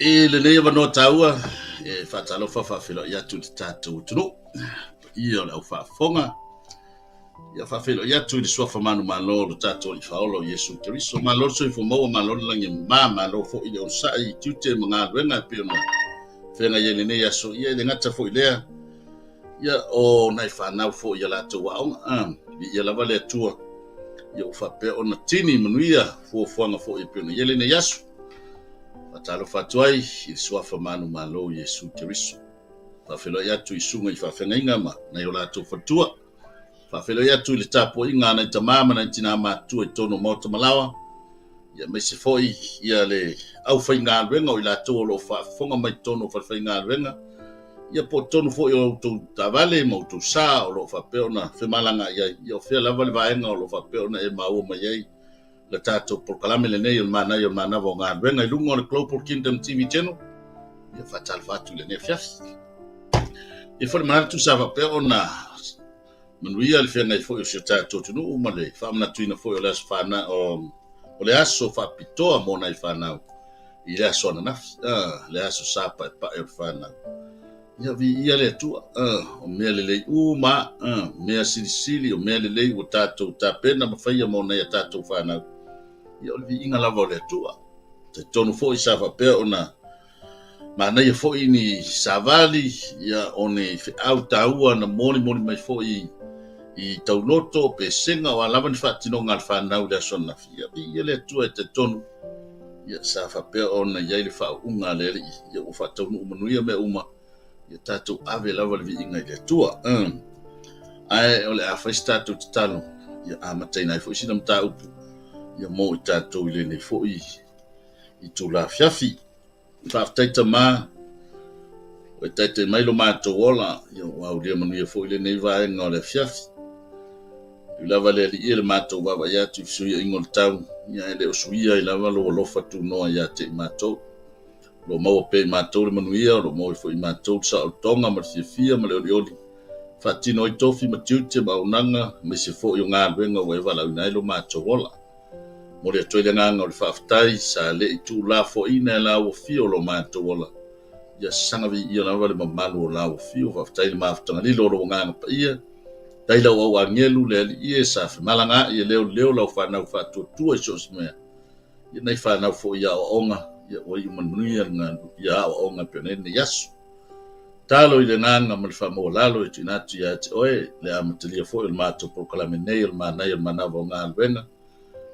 I lenei avanoa taua, e faatalofa faafeiloai atu i le tatou atunuu, paia o le au faafofoga, ia faafeiloai atu i le suafa manumalo o le tatou Alii Faaola o Iesu Keriso. Malo le soifua maua, malo le lagi e mama, malo foi le onosai i tiute ma galuega e pei ona feagai ai i lenei aso. Ia e le gata foi i lea, ia o nai fanau foi i a latou aoga. Viia lava le Atua, ia ua faapea ona tini manuia fuafuaga foi e pei ona i ai lenei aso. Faatalofa atu ai i le suafa manumalo o Iesu Keriso. Faafeiloai atu i susuga i faafeagaiga ma nai o latou faletua. Faafeiloai atu i le tapuaiga a nai tama ma nai tina matutua i totonu o Maota Malaoa, ia aemaise foi ia le aufaigaluega o i latou o lo o faafofoga mai totonu o falefaigaluega, ia po o totonu foi o outou taavale ma outou sa o lo o faapea ona femalagaai ai, ia o fea lava le vaega o lo o faapea ona e maua mai ai le tatou polokalame lenei o le Manaia o le Manava o Galuega i luga o le Global Kingdom TV Channel. Ia faatalofa atu i lenei afiafi. E foi le manatu sa faapea ona manuia le feagai foi o si o tatou atunuu ma le faamanatuina foi o le aso fana, o, o le aso faapitoa mo nai fanau i le aso ananafi, ah, le aso sa paepae o le fanau. Ia viia le Atua, o mea lelei uma, mea silisili, o mea lelei ua tatou tapena ma faia mo nai a tatou fanau. Ia o le viiga lava o le Atua. Talitonu foi sa faapea ona manaia foi ni savali, ia o ni feau taua na molimoli mai foi i tauloto, pesega, o a lava ni faatinoga a le fanau i le aso ananafi. Ia viia le Atua e talitonu. Ia, sa faapea ona i ai le faauuga a le Alii, ia ua faataunuu manuia mea uma, ia tatou ave lava le viiga i le Atua. Um. Ae o le a fai se tatou tatalo, ia amataina ai foi sina mataupu, ia mo i tatou i lenei foi itula afiafi. Faafetai Tama, ua e taitai mai lo matou ola, ia ua aulia manuia foi lenei vaega o le afiafi. Ui lava le Alii e le matou vaavaai atu i fesuiaiga o le tau, ia ae le o suia ai lava lou alofa tunoa ia te i matou. O lo o maua pea i matou le manuia, o lo o maua foi i matou le saolotoga ma le fiafia ma le olioli, faatino ai tofi ma tiute ma auaunaga, aemaise foi o galuega ua e valaauina ai lo matou ola. Momoli atu ai le agaga o le faafetai sa le i tuulafoaiina e la ua fio lo matou ola. Ia saga viia lava le mamalu o la ua fio. Faafetai i le mafutaga lilo o lou agaga paia. Faafetai lau au agelu le Alii e sa femalagaai e leoleo lau fanau faatuatua i so o se mea. Ia nai fanau foi i aoaoga, ia ua iu manuia ia aoaoga e pei ona i ai lenei aso. Talo i le agaga ma le faamaualalo e tuuina atu ia te oe le amatalia foi o le matou polokalame nei o le manaia o le manava o galuega.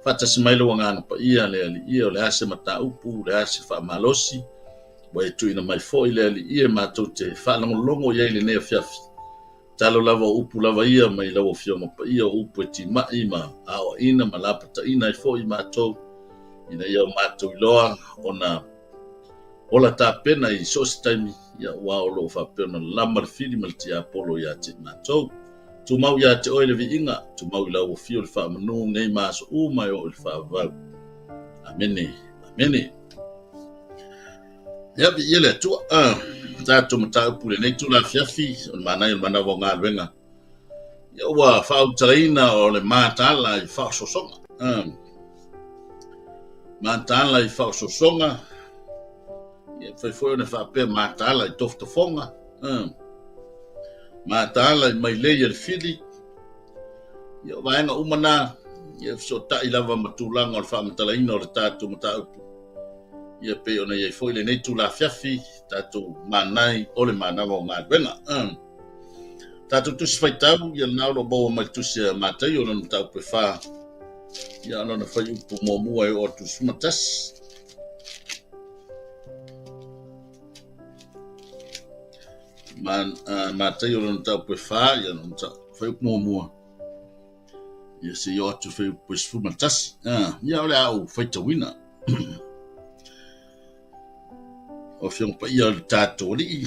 Faatasi mai lou agaga paia le Alii o le a se mataupu, o le a se faamalosi ua e tuuina mai foi le Alii e matou te faalogologo i ai i lenei afiafi. Talo lava o upu lava ia mai lau Afioga Paia, o upu e timai ma aoaina ma lapataina ai foi matou ina ia o matou iloa ona ola tapena i so o se taimi, ia aua o lo o faapea ona lama le fili ma le tiapolo ia te i matou. Tumau ia te oe le viiga, tumau i lau afio le faamanu nei ma aso uma e oo i le faavavau. Amene. Amene. Ia, viia le Atua. Ah, tatou mataupu i lenei itula afiafi, o le manaia o le manava o galuega. Ia, ua faautalaina o le mataala i faaosoosoga. Ah, mataala i faaosoosoga. Ia, fai foi ona faapea mataala i tofotofoga. Ah, mataala i mailei a le fili. Ia, o vaega uma na, ia fesootai lava ma tulaga o le faamatalaina o le tatou mataupu. Ia pei ona i ai foi lenei itula afiafi, tatou manai o le manava o galuega. Tatou tusi faitau, ia lena o lo o maua mai le tusi a Mataio, lona mataupu e 4, ia lona fuaiupu muamua e oo atu i le 11. Mataio lona mataupu e 4, ia lona fuaiupu muamua. Ia se i oo atu i le fuaiupu e 11. Ia o le a ou faitauina. O Afioga Paia o le tatou Alii,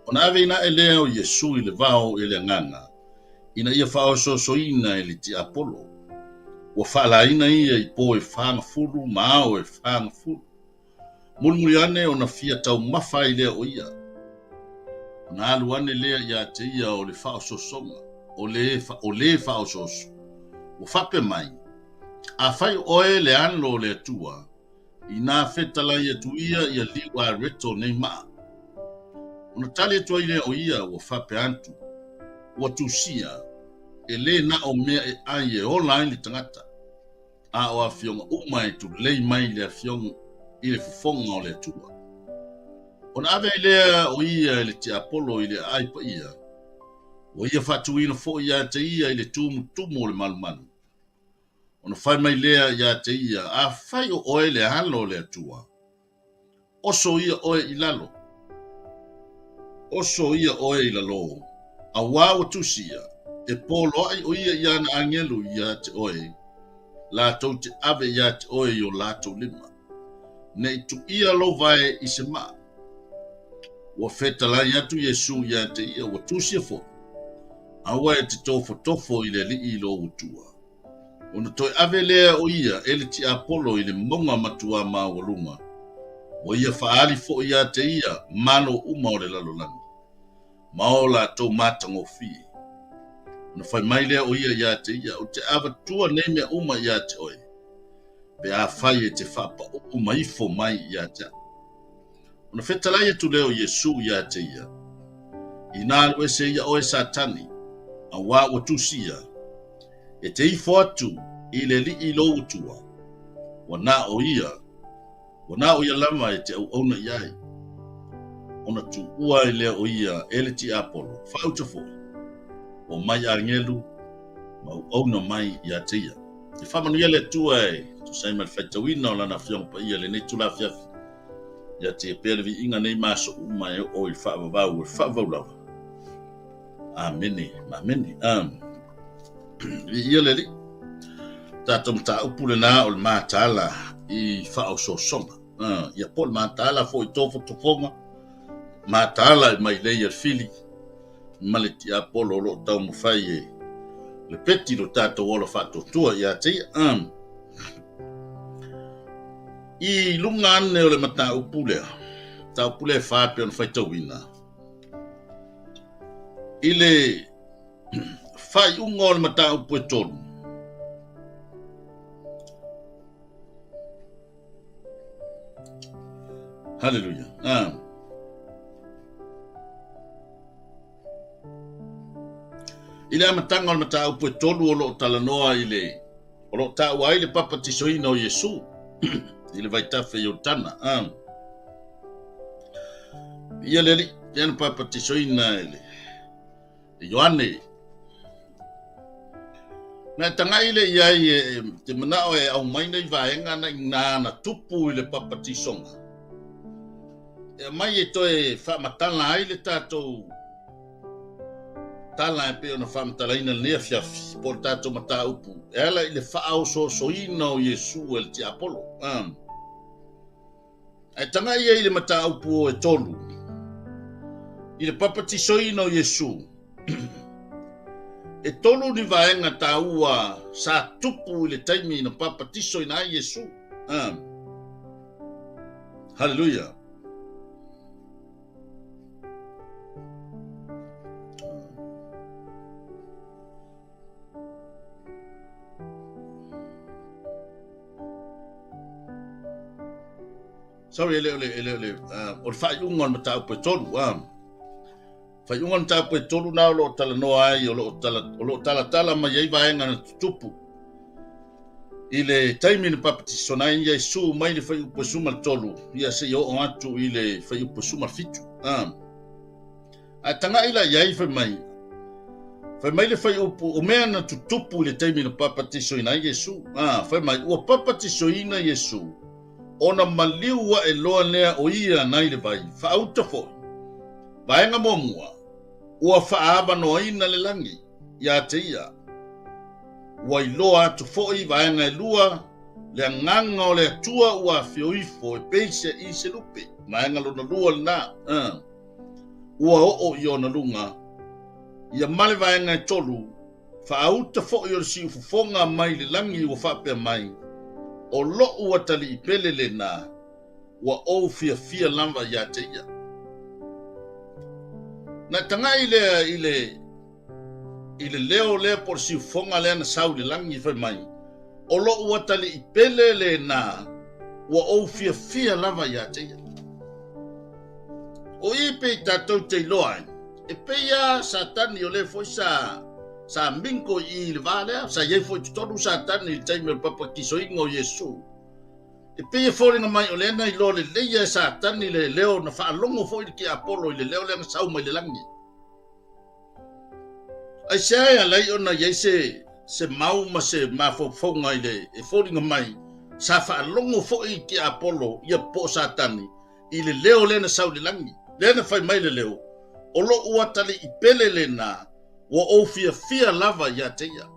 ona aveina ae lea o Iesu i le vao e le Agaga, ina ia faaosoosoina e le tiapolo. Ua faalaina ia i po e fagafulu ma ao e fagafulu. Mulimuli ane ona fia taumafa ai lea o ia. Ona alu ane lea ia te ia o le faaosoosoga, o le, o le faaosooso. Ua faapea mai, Afai o oe le alo o le Atua, Inā fetalai atu ia ia liu areto nei maa. Ona tali atu ai lea o ia ua faapea atu, Ua tusia, e lē na o mea e ʻai e ola ai le tagata, a o afioga uma e tulei mai le afioga i le fofoga o le Atua. Ona ave ai lea o ia e le tiapolo i le aai paia, ua ia faatuina foi ia te ia i le tumutumu o le malumalu. Ona fai mai lea ia te ia, Afai o oe le Alo o le Atua, oso ia oe i lalo. Oso ia oe i lalo, auā ua tusi ia, e poloaʻi ʻo ia i ana agelu iā te oe, lātou te ave iā te oe i o lātou lima, ne i tuʻia lou vae i se maʻa. Ua fetalai atu Iesū iā te ia, ua tusia foi, Aua e te tofotofo i le Alii i lou Atua. Ona toe ave lea o ia e le tiapolo i le mauga matuā maualuga, ua ia faaali foi iā te ia malo uma o le lalolagi, ma o latou matagofie. Ona fai mai lea o ia iā te ia, Ou te avatua nei mea uma iā te oe, pe afai e te faapauu ma ifo mai iā te au. Ona fetalai atu lea o Iesū iā te ia, Inā alu ese ia oe Satani, auā ua tusi ia, E te ifo atu i le Alii lou Atua, ua na o ia, ua na o ia lava e te auauna i ai. Ona tuua ai lea o ia e le tiapolo, faauta foi, ua mai agelu ma auauna mai ia te ia. E faamanuia le Atua e tusa ai ma le faitauina o Lana Afioga Paia i lenei itula afiafi. Ia tia pea le viiga nei ma aso uma e oo i le faavavau o le faavavau lava. Amene, amene. Um, viia le Alii. Tatou mataupu lenā o le mataala i faaosoosoga. Uh, ia po o le mataala foi i tofotofoga, mataala i mailei a le fili, ma le tiapolo o lo o taumafai e lepeti lo tatou ola faatuatua ia te ia. Um, I luga ane o le mataupu lea, mataupu lea e fā pei ona faitauina, i le faaiuga o le mataupu e tolu, Hallelujah. Ah. I le amataga o le mataupu e tolu o lo o talanoa i le o lo o taua ai le papatisoina o Iesū i le vaitafe Ioritana. Ah. Ia le Alii, lea na papatisoina e le e Ioane. Na e tagai le i ai e te manao e aumai nei vaega na inā na tupu i le papatisoga. E aumai e toe faamatala ai le tatou tala e pei ona faamatalaina lenei afiafi po o le tatou mataupu e ala i le faaosoosoina o Iesu e le tiapolo. Um. Ae tagai ai i le mataupu o e tolu i le papatisoina o Iesu. E tolu ni vaega taua sa tupu i le taimi na papatisoina ai Iesu. Um. Hallelujah. Sorry, e le o le, e le o le, uh, o le faaiuga o le mataupu e tolu. Uh. Faaiuga o le mataupu e tolu nā o lo o talanoa ai, o lo o, tala, o lo o talatala mai ai vaega na tutupu. I le taimi na papatisona ai Iesu mai le fuaiupu 13, ia seia oo atu i le fuaiupu 17. Ah. Ae taga'i la i ai fai mai, fai mai le fuaiupu, o mea na tutupu i le taimi na papatisoina ai Iesu. Ah, fai mai, ua papatisoina Iesu, ona maliu aʻe loa lea o ia nai le vai, faauta foi. Vaega muamua, ua faaavanoaina le lagi. Iā te ia. Ua iloa atu foi vaega e lua, le agaga o le Atua ua afio ifo e peisia i se lupe. Vaega lona lua lenā, uh. Ua oo i ona luga. Ia ma le vaega e tolu, faauta foi o le siufofoga mai le lagi ua faapea mai, O loʻu atalii pele lenā, ua ou fiafia lava iā te ia. Na tagai lea i le i le leo lea po o le siufofoga lea na sau i le lagi fai mai, O loʻu atalii pele lenā, Ua ou fiafia lava ia te ia. O i pei tatou te iloa ai, e pei a Satani o lea foi sa sa mingo i i le va lea, sa i ai foi i totonu Satani i le taimi o le papatisoina o Iesu. E pei e foliga mai o lea na iloa lelei e Satani le leo na faalogo foi le tiapolo i le leo lea na sau mai le lagi. Aisea e ala ai ona i ai se se mau ma se mafaufauga i le e foliga mai sa faalogo foi tiapolo ia po o Satani i le leo lea na sau i le lagi, lea na fai mai le leo, O loʻu atalii pele lena, ua ou fiafia lava ia te ia.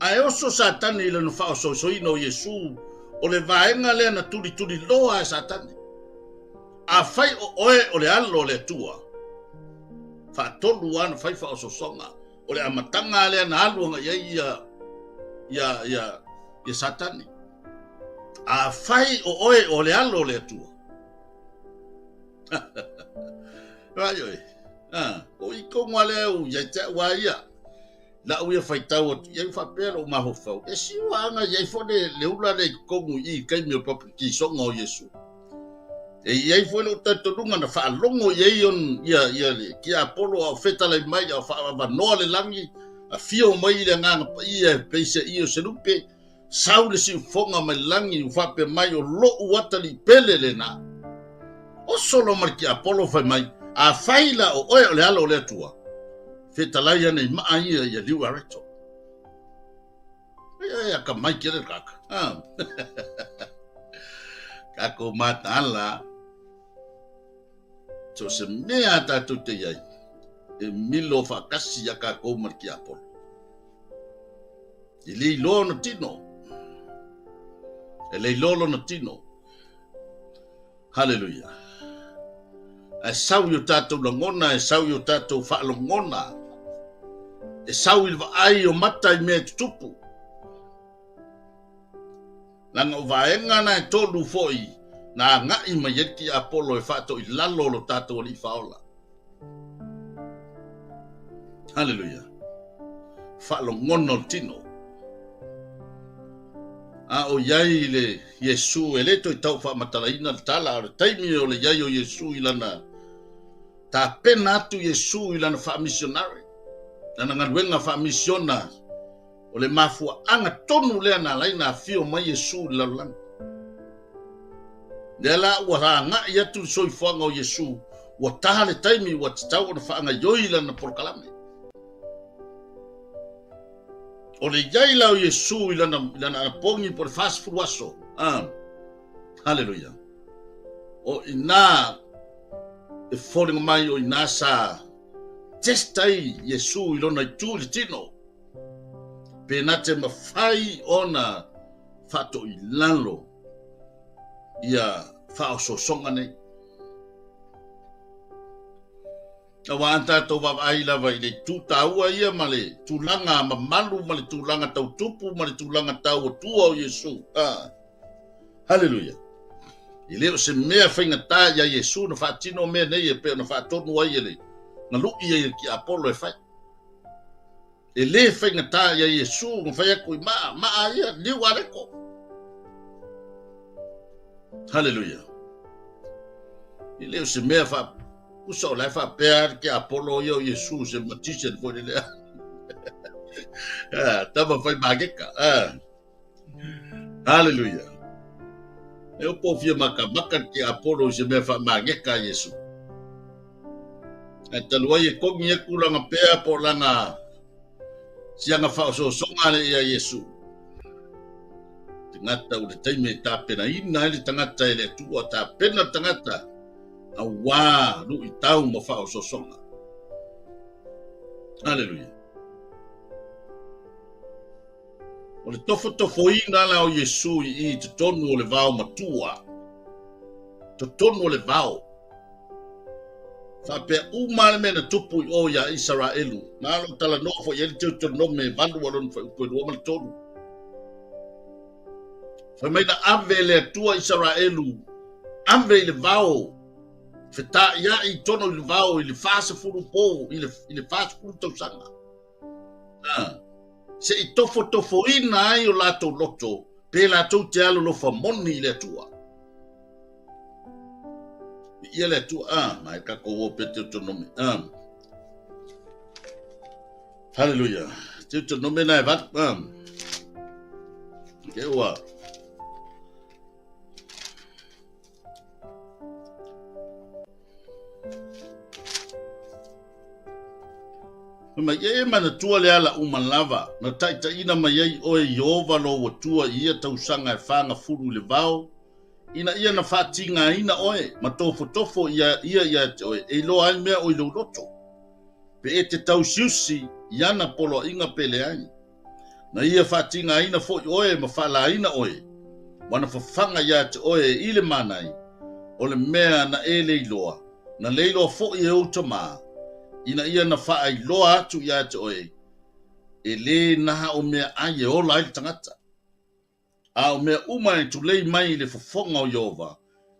Ae oso Satani i lona faaosoisoina o Iesu, o le vaega lea na tulituliloa e Satani. Afai o oe o le Alo o le Atua, faatolu lava na fai faaosoosoga, o le amataga lea na alu agai ai ia, ia, ia, ia Satani. Afai o oe o le Alo o le Atua. Vai oe. Ah, o i konga lea u ia te au a ia. La'u ia faitau atu i ai faapea lo'u mafaufau, e siua aga i ai foi le, le ula lea i totonu i i i taimi o le papatisoga o Iesu. E i ai foi lo'u talitonuga na faalogo i ai on, ia, ia le tiapolo a o fetalai mai a o faaavanoa le lagi, afio mai i le Agaga Paia e pei se io se lupe, Sau le siufofoga mai le lagi ua faapea mai, O loʻu atalii pele lena. Oso loa ma le tiapolo fai mai, Afai la o oe o le Alo o le Atua, fetalai ane i maa ia ia liu areto. Ia ia akamai tele le kaka. Ah. Kākou mataala, so se mea a tātou te iai, e milo whaakasi a kākou ma le tiapolo. E le iloa ona tino. E le iloa lona tino. Haleluia. Ae sau i o tātou lagona, e sau i o tātou faalogona, e sau i le vaai o mata i mea e tutupu. Leaga o vaega na e tolu foi na agai mai ai le tiapolo e faatoilalo lo tātou Alii Faaola. Haleluia. Faalogona o le tino. A o i ai le Iesu e le toe tau faamatalaina le tala, o le taimi o le i ai o Iesu i lana tapena atu Iesu i lana faamisionare, lana galuega faamisiona. O le mafuaaga tonu lea na ala ai ona afio mai Iesu i le lalolagi. Lea la ua agai atu le soifuaga o Iesu, ua ta le taimi ua tatau ona faagaioi lana polokalame. O le i ai la o Iesu i lana, i lana anapogi po o le 40 aso. Ah, haleluia. O ina e foliga mai o ina sa test ai Iesu i lona itu i le tino. Pe na te mafai ona faatoilalo ia faaosoosoga nei. Aua a tatou vaavaai lava i le itu taua ia ma le tulaga mamalu ma le tulaga tau tupu ma le tulaga tau atua o Iesu. Ah. Haleluia. E le o se mea faigata iā Iesu na faatino mea nei e pei ona faatonu ai e le na lu'i ai e le tiapolo e fai. E lē faigata iā Iesu na fai atu i maa, maa ia, liu aleko. Haleluia. E le o se mea fa usa o la e faapea le tiapolo ia o Iesu se magician foi le lea. Ah, tama fai mageka. Ah. Haleluia. E opo fia makamaka le tiapolo i se mea faamageka a Iesu. Ae talu ai e kogi aku lana pea po o lana siaga faaosoosoga le ia Iesu. Tagata o le taimi e tapenaina ai le tagata e le Atua, tapena le tagata auā luitau ma faaosoosoga. Haleluia. O le tofotofoina la o Iesu i i totonu o le vao matua, totonu o le vao, faapea uma le mea na tupu i o iā Isaraelu, na o lo o talanoa foi i ai le Teuteronome e 8 a lona fuaiupu e 2 ma le 3. Fai mai na ave e le Atua Isaraelu, ave i le vao, feta'ia'i i totonu i le vao i le 40 po, i le, i le 40 tausaga. Ah, se i tofotofoina ai o latou loto. Pe latou te alolofa moni i le Atua. Ia le Atua, a, mai tatou o pe Deuteronomy. A. Hallelujah. Deuteronomy na e valu. A. Ke ua. Fai mai, E manatua le ala uma lava, na taitaiina mai ai oe e Ieova lou Atua i ia tausaga e fagafulu i le vao, ina ia na faatigaina oe ma tofotofo ia ia ia te oe e iloa ai mea o i lou loto, pe e te tausiusi i ana poloaiga pe leai. Na ia faatigaina foi oe ma faalaina oe, ma na fafaga ia te oe i le manai, o le mea na e le iloa, na le iloa foi e ou tamā, ina ia na faailoa atu ia te oe, e lē na o meaai e ola ai le tagata. A o mea uma e tulei mai i le fofoga o Ieova,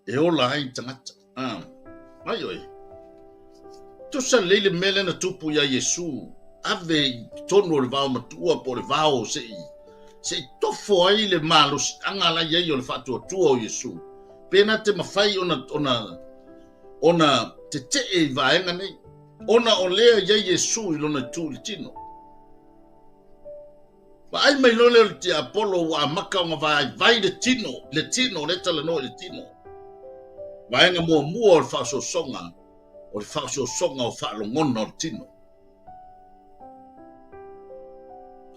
e ola ai tagata. A, mai oe. Tusa lelei le mea lea na tupu iā Iesu, ave i totonu o le vao matua po o le vao se i, se i tofo ai le malosiaga la i ai o le faatuatua o Iesu. Pe na te mafai ona, ona, ona tetee i vaega nei, ona o lea i ai Iesu i lona itu i le tino. Vaai mai loa lea o le tiapolo ua amata ona vaivai le tino, le tino, lea e talanoa i le tino. Vaega muamua o le faaosoosoga, o le faaosoosoga o faalogona o le tino.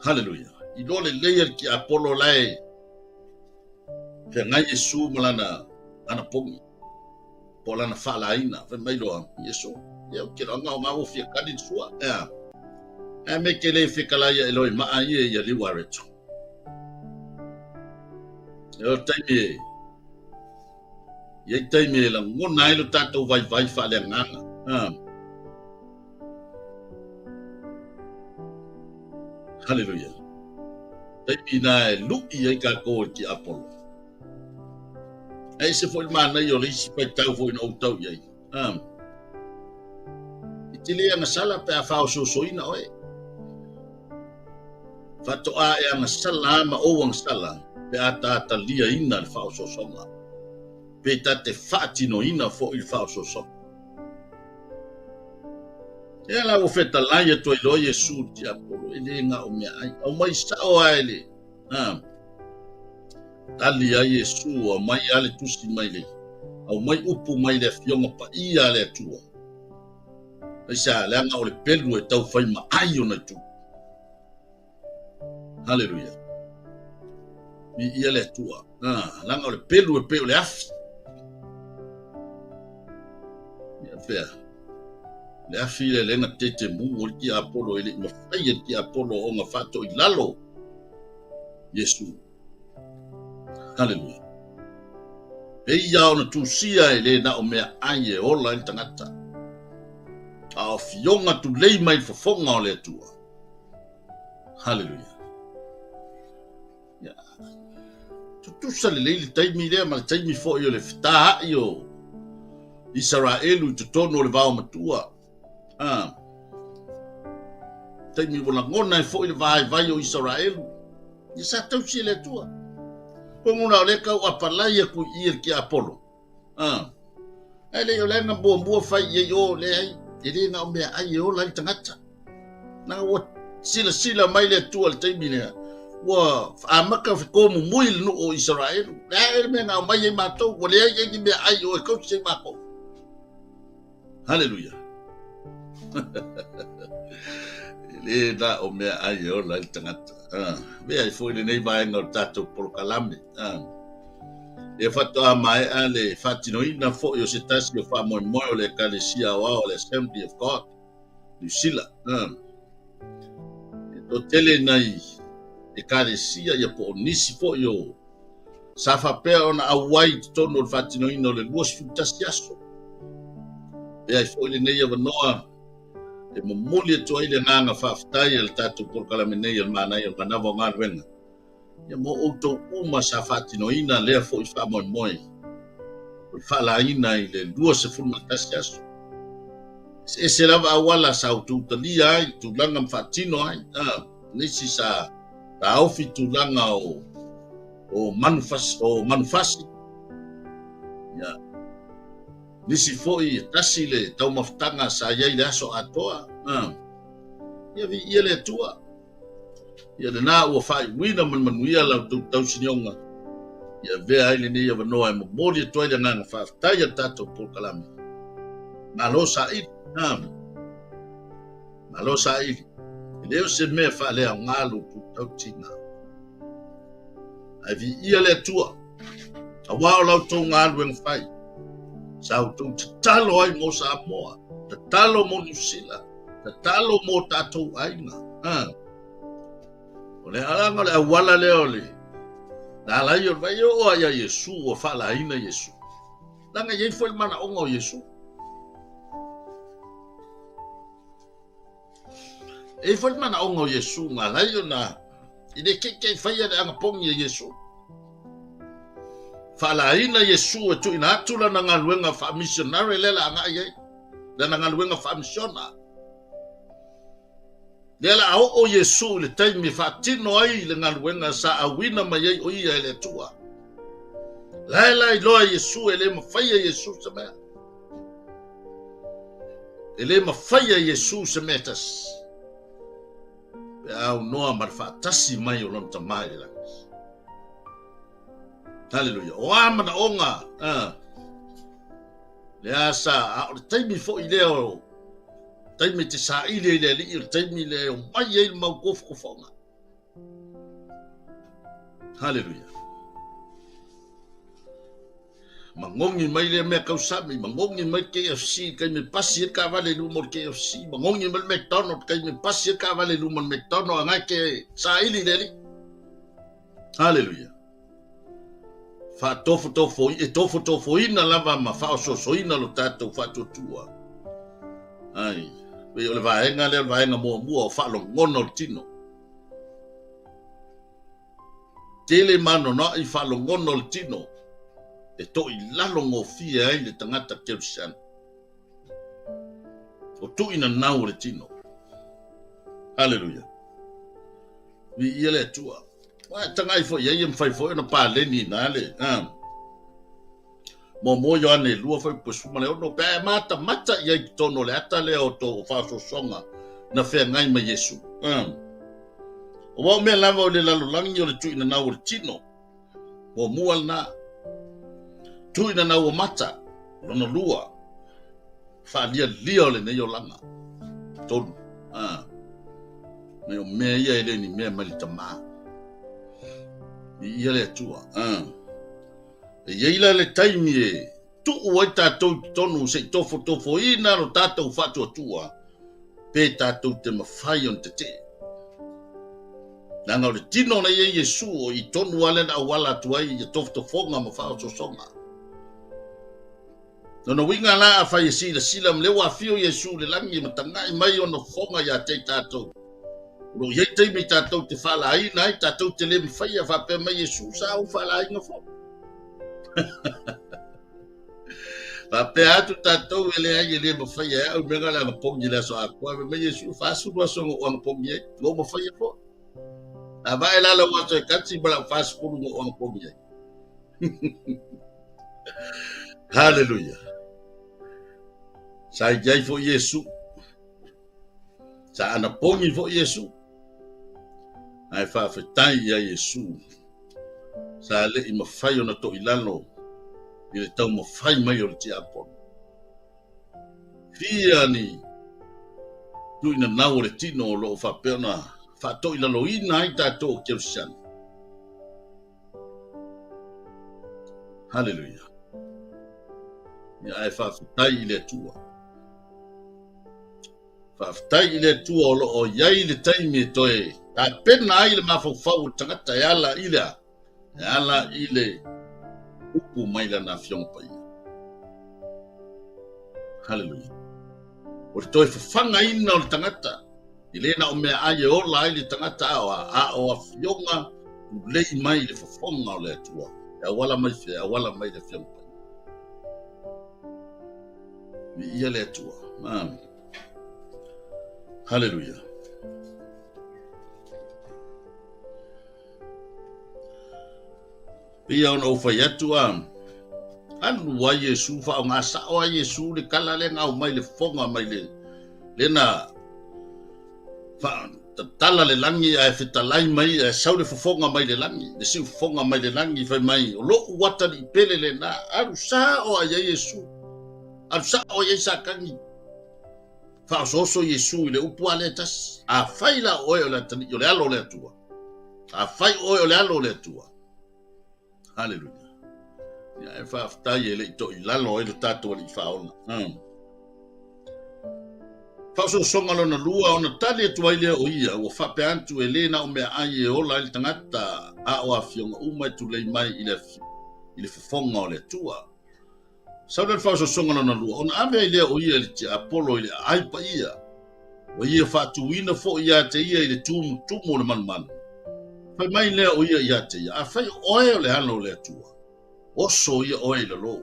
Haleluia. Iloa lelei e le tiapolo la e feagai Iesu ma lana anapogi. po o lana faalaina. Fai mai loa, Iesu, ia ou te loaga o ngā ua fia kali le sua. Ea, ea me ke le fekalai ia eloi maa ia ia liu areto. E o taimi e, ia i taimi e lagona ai lo tātou vaivai faaleagaga. Ah. Hallelujah. Taimi nā e lui ai kākou e te Apollo. E ese foi le manaia o le isi faitau foi na ou tau i ai. Um, I te le agasala pe a faaosoosoina oe. Faatoa e agasala ma ou agasala pe a ta taliaina le faaosoosoga. Pe ta te faatinoina foi le faaosoosoga. Ea la ua fetalai atu ai loa Iesu i le tiapolo, e le na o meaai. Aumai sao lava e le, um, Tali ai Iesu, Aumai a le tusi mai le, aumai upu mai le Afioga Paia a le Atua. Aisea, leaga o le pelu e tau fai ma ai ona itu. Haleluia. Viia le Atua. Ah, leaga o le pelu e pei o le afi. Ia pea. Le afi le lena tete mu o le tiapolo e le i mafai e le tiapolo ona faatoilalo Iesu. Haleluia. Pei ia ona tusia e le na o meaai e ola ai le tagata, a o fioga tulei mai le fofoga o le Atua. Haleluia. Ia. Tutusa lelei le taimi lea ma le taimi foi o le fetaai o Isaraelu i totonu o le vao matua. Ah. Taimi ua lagona ai foi le vaivai o Isaraelu. Ia sa tausi e le Atua. Kongu la o lea kau apalai aku i i le tiapolo. Ah. Ae le i o lea na muamua fai i ai o leai, e le na o meaai e ola ai le tagata. Na ua silasila mai le Atua i le taimi lea, ua amata fekomumui le nuu o Isaraelu. Le a ea le mea na aumai ai matou, ua leai ai ni meaai o e tausi ai matou. Haleluia. E le na o meaai e ola ai le tagata. Ah, avea ai foi lenei vaega o le tatou polokalame. Ah, e faatoa maea le faatinoina foi o se tasi o faamoemoe o le Ekalesia Aoao o le Assembly of God, Niu Sila. Ah, e toatele nai Ekalesia ia po o nisi foi o Sa faapea ona auai i totonu o le faatinoina o le 21 aso. E ai foi lenei avanoa e momoli atu ai le agaga faafetai a le tatou polokalame nei o le Manaia o le Manava o Galuega ia mo outou uma sa faatinoina lea foi faamoemoe o le faalaina i le 21 aso. Eseese lava auala sa outou talia ai tulaga ma faatino ai. Nisi sa taofi tulaga o. O manufasi, o manufasi. Ia. Nisi foi e tasi le taumafataga sa i ai le aso atoa. Ia viia le Atua. Ia lena ua faaiuina ma le manuia la outou tausinioga. Ia avea ai lenei avanoa e momoli atu ai le agaga faafetai a le tatou polokalame. Malo saili. Malo saili. E le o se mea faaleaoga lo outou tautiga. Ae viia le Atua, aua o la outou galuega fai, sa outou tatalo ai mo Samoa, tatalo mo Niu Sila, tatalo mo tatou aiga. Ha. O le alaga o le auala lea o le na ala ai o le vai e oo lava ia Iesu ua faalaina Iesu. Leaga e i ai foi le manaoga o Iesu. E i ai foi le manaoga o Iesu na ala ai ona e le keikei faia le agapogi e Iesu. Faalaina Iesu e tuuina atu lana galuega faamisionare lea la agai ai, lana galuega faamisiona. Lea la a oo Iesu i le taimi e faatino ai le galuega sa auina mai ai o ia e le Atua. La e la iloa Iesu e le mafai e Iesu se mea. E le mafai e Iesu se mea e tasi. Pe a aunoa ma le faatasi mai o lona Tama i le lagi. Haleluia. O a manaoga, lea sa, a o le taimi foi lea o taimi e te saili ai le Alii, o le taimi lea e omai ai le mau tofotofoga. Haleluia. Magogi mai lea mea tausami, magogi mai le KFC i le taimi e pasi ai le taavale i luma o le KFC, magogi mai le McDonald i le taimi e pasi ai le taavale i luma o le McDonald, a na e te saili i le Alii. Haleluia. Faatofotofo, e tofotofoina lava ma faaosoosoina lo tatou faatuatua. Ai, pei o le vaega lea o le vaega muamua o faalogona o le tino. Tele ma anoanoai faalogona o le tino e toilalo gofie ai le tagata kerisiano. O tuuinanau o le tino. Haleluia. Viia le Atua. Ua e tagai foi i ai e mafai foi ona paleni i ina le Muamua Ioane 2 fuaiupu 16, pe a e matamata i ai i totonu o le ata lea o tou faaosoosoga na feagai ma Iesu. Aua o mea lava o le lalolagi o le tuuinanau o le tino, muamua lena, tuuinanau o mata, lona lua, faalialia o lenei olaga, tolu, mai o mea ia e le o ni mea mai le Tama. Viia le Atua. E i ai la le taimi e tuu ai tatou i totonu se i tofotofoina lo tatou faatuatua pe tatou te mafai ona tetee. Leaga o le tino na i ai Iesu o i tonu lava lea na auala atu ai ia tofotofoga ma faaosoosoga. Lona uiga la afai e silasila ma lea ua afio Iesu i le lagi ma tagai mai ona fofoga ia te i tatou, o lo o i ai taimi tatou te faalaina ai, tatou te le mafaia faapea mai Iesu sa ou faalaina foi. Faapea atu tatou e leai e le mafaia e au mea na o le anapogi i le aso atoa. Fai mai Iesu, 40 aso na ou anapogi ai, na ou mafaia foi. A vae la lau aso e tasi ma lau 40 na ou anapogi ai. Haleluia. Sa i ai foi Iesu. Sa anapogi foi Iesu. Ae faafetai ia Iesu. Sa le i mafai ona toilalo i le taumafai mai o le tiakono. Fia ni tuuinanau o le tino o lo o faapea ona faatoilaloina ai tatou o Kerisiano. Haleluia. Ia ae faafetai i le Atua. Faafetai i le Atua o lo o i ai le taimi e toe tapena ai le mafaufau o le tagata e ala i le a? E ala i le upu mai lana Afioga Paia. Haleluia. O le toe fafagaina o le tagata, e le na o meaai e ola ai le tagata a o, a o afioga tulei mai i le fofoga o le Atua. E auala mai fea, e auala mai le Afioga Paia. Viia le Atua. Amen. Haleluia. Pei ona ou fai atu a, alu ai Iesu, faaaoga sao ai Iesu le tala lea na aumai le fofoga mai le lena tatala le lagi ae fetalai mai ae sau le fofoga mai le lagi, le siufofoga mai le lagi fai mai, o lou atalii pele lena, alu sao ai ai Iesu, alu sao ai ai Satani. Faaosooso Iesu i le upu a lea e tasi, afai la o oe o le atalii o le alo o le Atua, afai oe o le alo o le Atua. Haleluia. Ia e faafetai e le i toilalo ai lo tatou Alii Faaola. Faaosoosoga lona lua, ona tali atu ai lea o ia, ua faapea atu e le na o meaai e ola ai le tagata, a o afioga uma e tulei mai i le, i le fofoga o le Atua. Sau lea le faaosoosoga lona lua, ona ave ai lea o ia i le tiapolo i le aai paia, ua ia faatuina foi ia te ia i le tumutumu o le malumalu. Fai mai lea o ia ia te ia, Afai o oe o le Alo o le Atua, oso ia oe i lalo.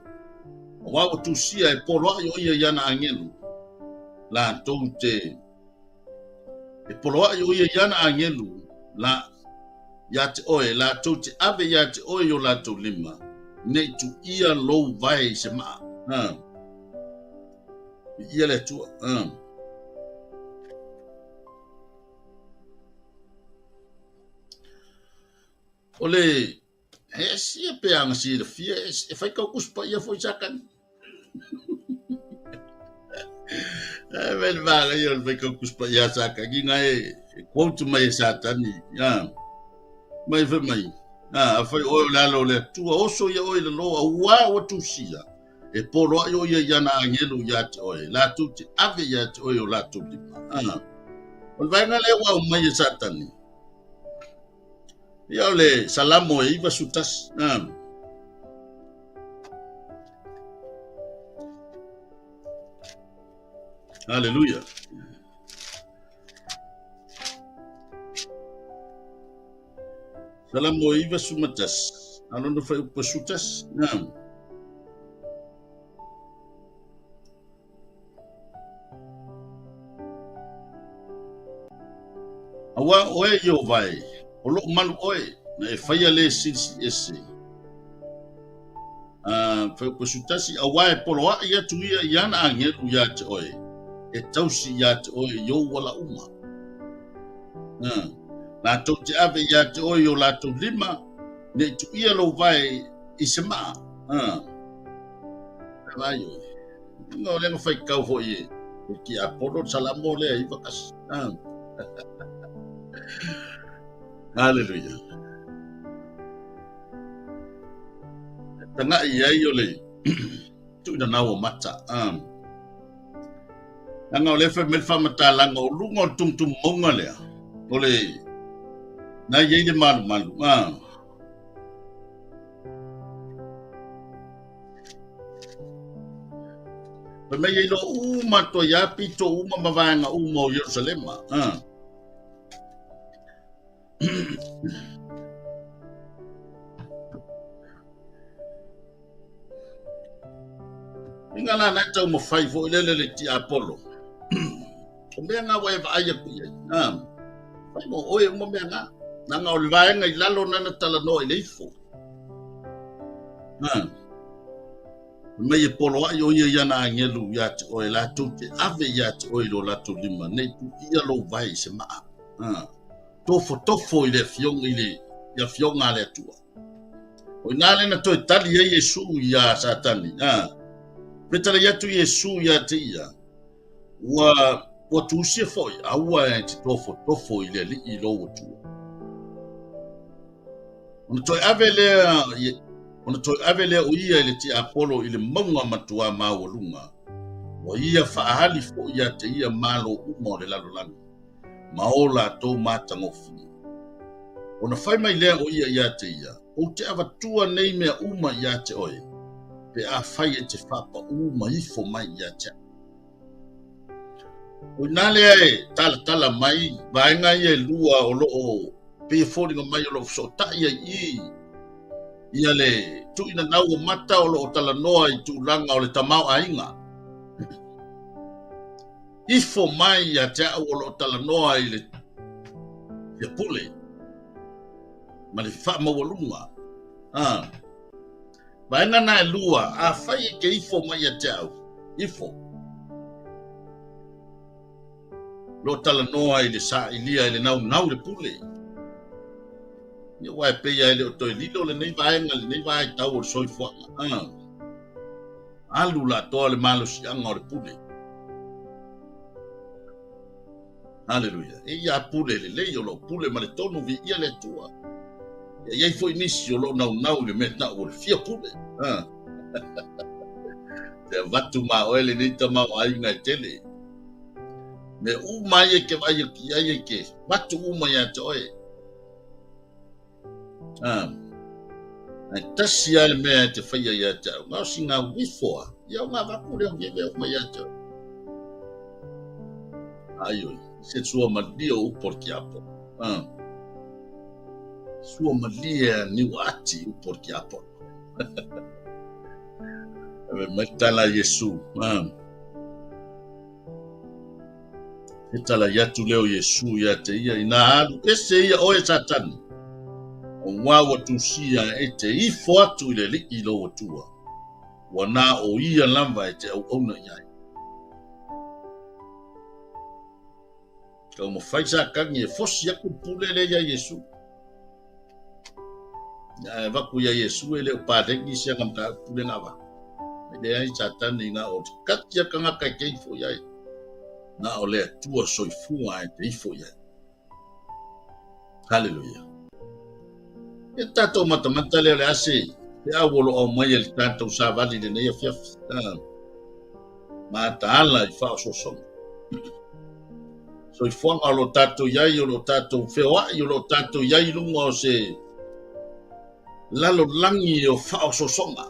Aua ua tusia e poloai o ia i ana agelu, latou te e poloai o ia i ana agelu, la, ia te oe, latou te ave ia te oe i o latou lima, ne i tuia lou vae i se maa. Ha. Ia le Atua. Ha. O le he sia pe anga silafia e fai kau kusi paia foi Satani. E me le vaga ia o le fai kau kusi paia Satani nga e quote mai e Satani. Ya. Mai fai mai. A fai oe o le alo o le Atua, oso ia oe i lalo, auā ua tusia. E poloai o ia i ana agelu ia te oe, latou te ave ia te oe o latou lima. Ah. O le vaega lea ua aumai e Satani. Ia o le Salamo e 91. Ah. Haleluia. Salamo e 91. Alona fai upa sutas. Ah. Auā oe Ieova e, o loʻu malu ʻoe, na e faia le silisili ese. Faiupu 11, auā e poloaʻi atu ia i ana agelu iā te ʻoe, e tausi iā te ʻoe i ou ala uma. Latou te ave iā te ʻoe i o latou lima, ne i tuia lou vae i se maa. Vai oe. No le fai kau foi e e ki Apollo Salamo le i vakas. Ah. Hallelujah. Tanga i ai o le tuina nau o mata. Ah. Nanga o le fai mai whamatalanga o lunga o tumutumu maunga lea. O le na i ai le malumalu. Ah. Fai mai e iloa uma atu ai lava pito uma ma vaega uma o Ierusalema. Ah. Inga la nai tau mawhai fo i lele le tiapolo. O mea ngā wa e vaai aku i ai. Ah. Fai mo oe uma mea ngā. Nanga o le vaega i lalo nana talanoa i le ifo. Ah. Mai e poloaʻi ʻo ia i ana agelu iā te ʻoe, latou te ave iā te ʻoe i lo latou lima, nei tuia lou vae i se maa. Ah. Tofotofo i le afioga i le i afioga a le Atua. O inā le na toe tali ai Iesu iā Satani. Ah. Fetalai atu Iesu iā te ia, Ua, ua tusia foi, aua e te tofotofo i le alii i lou Atua. Ona toe ave lea, ona toe ave lea o ia i le tiapolo i le mauga matuā maualuga, ua ia faaali foi ia te ia malo uma o le lalolagi, ma o latou matagofie. Ona fai mai lea o ia ia te ia, Ou te avatua nei mea uma ia te oe, pe afai e te faapaū ma ifo mai ia te au. O inā lea e talatala mai vaega ia e lua o loo pei e foliga mai o loo fesootai ai i ia le tuuina nau o mata o loo talanoa i tulaga o le tamaoaiga. Ifo mai ia te au o loo talanoa i le ia pule ma le faamaualuga. A. Vaega na e lua, afai e ke ifo mai ia te au, ifo. Lo talanoa i le sailia i le naunau le pule. Ia ua e pei e le o toe lilo lenei vaega, lenei vaitau o le soifuaga. A. Alu la toa le malosiaga o le pule. Haleluia. E ia pule lelei o loo pule ma le tonu viia le Atua. Ia i ai foi nisi o loo naunau i le mea tau o le fia pule. Ha. Te avatu ma oe lenei tamaoaiga e tele. Mea uma ai e ke vaai atu i ai e ke vatu uma ia te oe. Ha. Ae tasi lava le mea e te faia ia te au. Ngā o si ngā uifoa. Ia o ngā vaku leo nge mea uma ia te oe. Ai oi, se sua malie o upu o le tiapo. Ah. Sua malie a niu ati upu o le tiapo. Ave mai tala Iesu. Ah. E tala i atu leo Iesu ia te ia, ina alu ese ia oe Satani. O ngā ua tusia e te ifo atu i le alii lou Atua. Ua na o ia lava e te auauna i ai. Taumafai Satani e fosi atu le pule lea ia Iesu. Ae avatu ia Iesu e le o paleni si ana mataupu pule na avatu. E leai Satani na o te kati a tagata e te ifo i ai. Na o le Atua soifua e te ifo i ai. Haleluia. E tātou matamata lea o le ase, he au o lo aumai e le tātou savali lenei afiafi. Ah. Mataala i whaososoga. Soifuaga o lo tātou iai, o lo tātou feoai, o lo tātou iai i lunga o se lalolagi o whaososoga.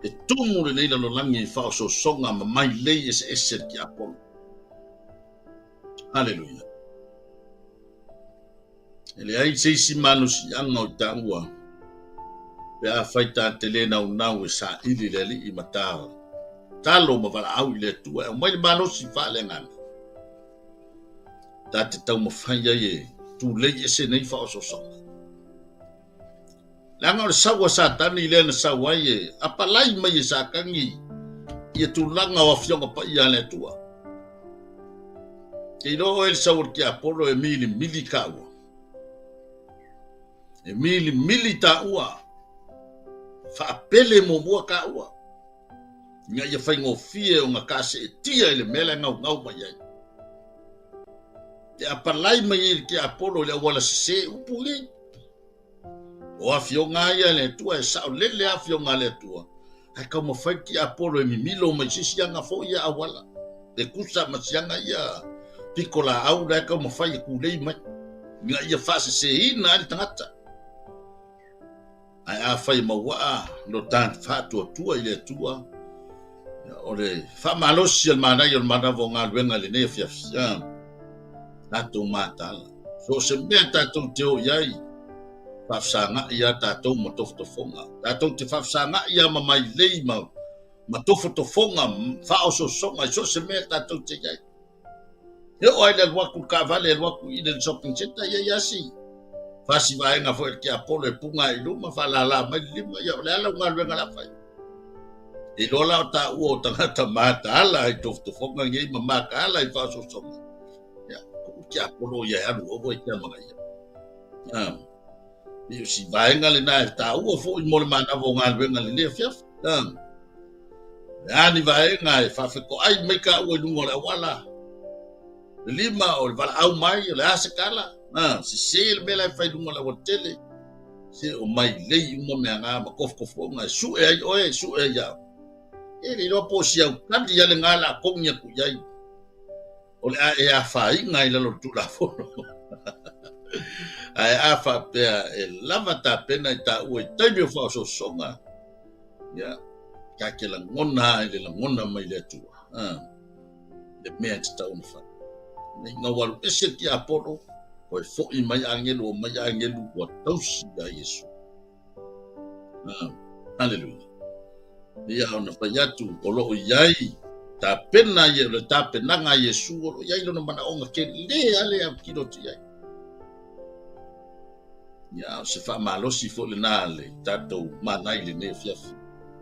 E tumu lenei lalolagi i whaososoga ma mai lei ese ese le tiapolo. Haleluia. E leai se isi malosiaga o i taua, pe afai ta te lē naunau e saili le Alii ma ta talo ma valaau i le Atua e aumai le malosi faaleagaga. Ta te taumafai ai e tulei ese nei faaosoosoga. Leaga o le sau a Satani lea na sau ai e apalai mai e Satani ia tulaga o afioga paia a le Atua. Ke iloa oe le sau o le tiapolo e milimili taua. E milimili taua. Faapele muamua taua. Ina ia faigofie ona kaaseetia i le mea la e gaugau mai ai. Te apalai mai ai le tiapolo i le auala sese upu nei. O afioga ia a le Atua, e saolele afioga a le Atua, ae taumafai le tiapolo e mimilo mai se isi aga foi ia auala, e tusa ma siaga ia piko laau la e taumafai e tulei mai, ina ia faaseseina ai le tagata. Ae afai e mauaa lo ta faatuatua i le Atua, o le faamalosi a le manaia o le manava o galuega i lenei afiafi, tatou mataala. So o se mea tatou te o i ai, faafesagai lava tatou ma tofotofoga. Tatou te faafesagai lava ma mailei ma, ma tofotofoga, faaosoosoga i so o se mea tatou te i ai. E oo ai le alu atu i le taavale, alu atu i le shopping centre, ia ia si fasi vaega foi le tiapolo e punga i luma, faalala mai le lima, ia o le a lau galuega o le a fai. E iloa la o taua o tagata mataala i tofotofoga nei ma mataala i faaosoosoga. Ia, tuu tiapolo ia e alu aua e te amanaia. Ah, e o si vaega lena e taua foi mo le manava o galuega lenei afiafi. Ah, le a ni vaega e faafetoai mai taua i luga o le auala. Le lima o le valaau mai, o le a se tala. Ah, sese le mea la e fai i luga o le aualatele. Se o mai lei uma mea ngā ma tofotofoga e sue ai oe, e sue ai au. E le iloa po o si aukali a le ngā la kongi atu i ai. O le a e afaina i lalo o le Tulafono. Ae a faapea e lava tapena i taua i taimi o faaosoosoga, ia, ta te lagona ai le lagona mai le Atua, a, le mea e tatau ona fai. Nei ina ua alu ese le tiapolo, toe foi mai agelu, omai agelu, ua tausi ia Iesu. Haleluia. Ia ona fai atu o loo i ai tapena ia o le tapenaga a Iesu o loo i ai lona manaoga tele a le autilo atu i ai. Ia, o se faamalosi foi lena a le tatou manai i lenei afiafi.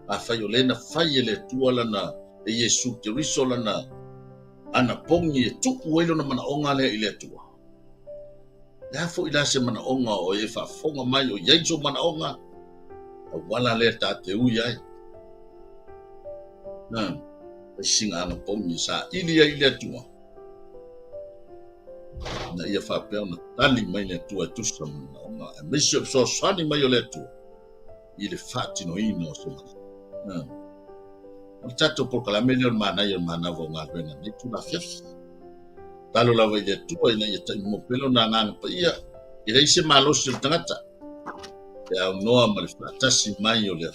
Afai o lea na fai e le Atua lana, e Iesu Keriso lana anapogi e tuu ai lona manaoga lea i le Atua. Le a foi la se manaoga o e faafofoga mai o i ai sou manaoga, auala lea ta te ui ai. Na, fai sina anapogi saili ai i le Atua. Ina ia faapea ona tali mai le Atua e tusa ma manaoga, aemaise o le fesoasoani mai o le Atua i le faatinoina o se manaoga. O le tatou polokalame lea o le manaia o le manava o galuega nei itula afiafi. Tatalo lava i le Atua ina ia taimua pea lona agaga paia, e leai se malosi o le tagata e aunoa ma le faatasi mai o le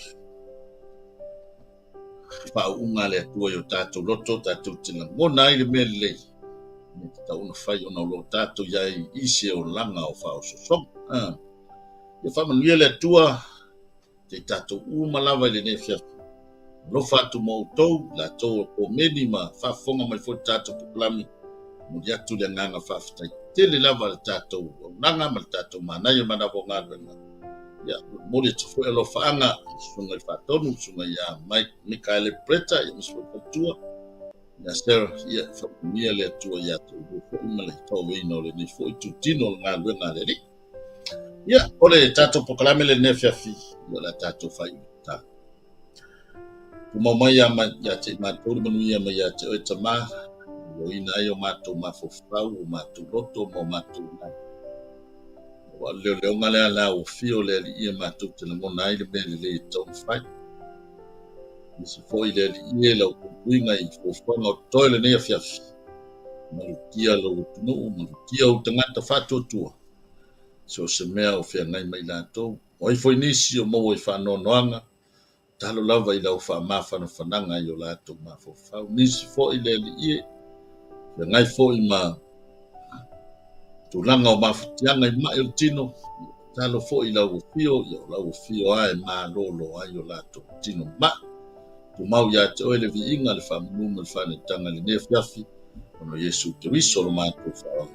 faauuga a le Atua i o tatou loto, tatou te lagona ai le mea lelei e tatau ona fai ona o lo o tatou i ai i se olaga o faaosoosoga. Ia faamanuia le Atua te i tatou uma lava i lenei afiafi. Alofa atu ma outou, latou o komeni ma faafofoga mai foi le tatou polokalame. Momoli atu le agaga faafetai tele lava le tatou auaunaga ma le tatou manaia manava o galuega. Ia, momoli atu foi alofaaga i le susuga i le Faatonu, le susuga ia Mike Mikaele Bretta, ia aemaise foi le faletua, ia Sarah, ia faamanuia le Atua ia te outou foi ma le tauaveina o lenei foi itutino o le galuega a le Alii. Ia, o le tatou polokalame lenei afiafi, ia o le a tatou faaiu tatalo. Tumau mai ia, ia te i matou le manuia mai ia te oe Tama, ioina ai o matou mafaufau, o matou loto ma o matou agaga. Ua o le leoleoga lea la ua fio le Alii e matou te lagona ai le mea lelei e tatau ona fai. Aemaise foi le Alii e lau puipuiga i fuafuaga o totoe lenei afiafi. Malutia lou atunuu, malutia ou tagata faatuatua. So o se mea o feagai ma i latou. O ai foi nisi o maua i faanoanoaga, tatalo lava i lau faamafanafanaga i o latou mafaufau. Nisi foi le Alii e, feagai foi ma tulaga o mafatiaga i mai o le tino, tatalo foi i lau afio, ia o lau afio lava e malolo ai o latou tino mai. Tumau ia te oe le viiga, le faamanu ma le faaneetaga i lenei afiafi, ona o Iesu Keriso lo matou Faaola.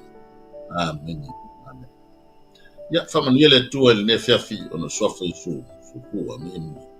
Amene. Amene. Ia, faamanuia le Atua i lenei afiafi ona o le suafa o Iesu. Soifua ma ia manuia.